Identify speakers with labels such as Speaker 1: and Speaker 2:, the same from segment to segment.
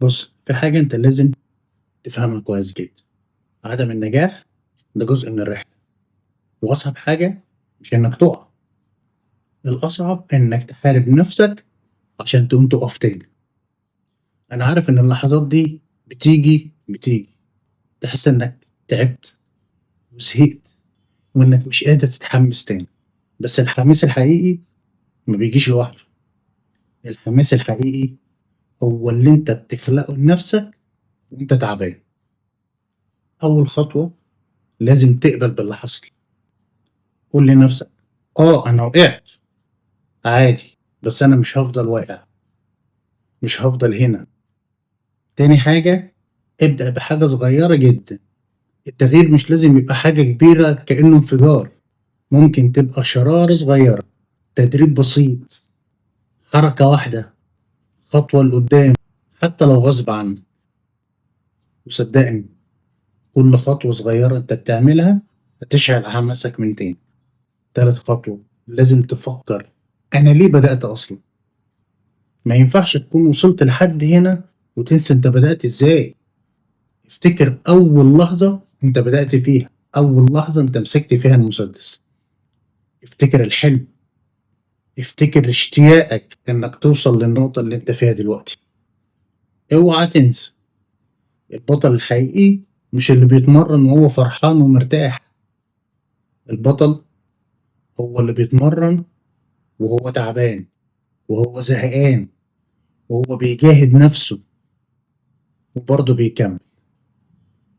Speaker 1: بص، في حاجة انت لازم تفهمها كويس جدا. عدم النجاح ده جزء من الرحلة، وأصعب حاجة مش إنك تقع، الأصعب إنك تحارب نفسك عشان تقوم تقف تاني. أنا عارف إن اللحظات دي بتيجي تحس إنك تعبت وزهقت وإنك مش قادر تتحمس تاني، بس الحماس الحقيقي ما بيجيش لوحده. الحماس الحقيقي هو اللي انت بتخلقه لنفسك وانت تعبان. أول خطوة لازم تقبل باللي حصل. قول لنفسك آه أنا وقعت عادي، بس أنا مش هفضل واقع، مش هفضل هنا. تاني حاجة، ابدأ بحاجة صغيرة جدا. التغيير مش لازم يبقى حاجة كبيرة كأنه انفجار، ممكن تبقى شرارة صغيرة، تدريب بسيط، حركة واحدة، خطوة لقدام، حتى لو غصب عنك. وصدقني كل خطوة صغيرة انت بتعملها هتشعل حماسك من تاني. تالت خطوة، لازم تفكر أنا ليه بدأت أصلا. ما ينفعش تكون وصلت لحد هنا وتنسى انت بدأت ازاي. افتكر أول لحظة انت بدأت فيها، أول لحظة انت مسكت فيها المسدس. افتكر الحلم، افتكر اشتياقك انك توصل للنقطة اللي انت فيها دلوقتي. اوعى تنسى، البطل الحقيقي مش اللي بيتمرن وهو فرحان ومرتاح، البطل هو اللي بيتمرن وهو تعبان وهو زهقان وهو بيجاهد نفسه وبرضه بيكمل.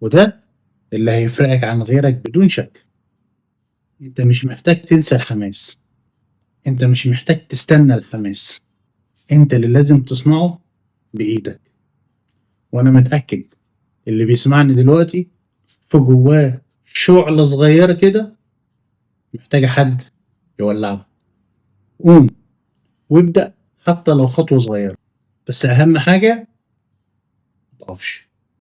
Speaker 1: وده اللي هيفرقك عن غيرك بدون شك. انت مش محتاج تنسى الحماس، انت مش محتاج تستنى الحماس، انت اللي لازم تصنعه بإيدك. وانا متأكد اللي بيسمعني دلوقتي في جواه شعلة صغيرة كده محتاجة حد يولعها. قوم وابدأ حتى لو خطوة صغيرة، بس أهم حاجة متقفش.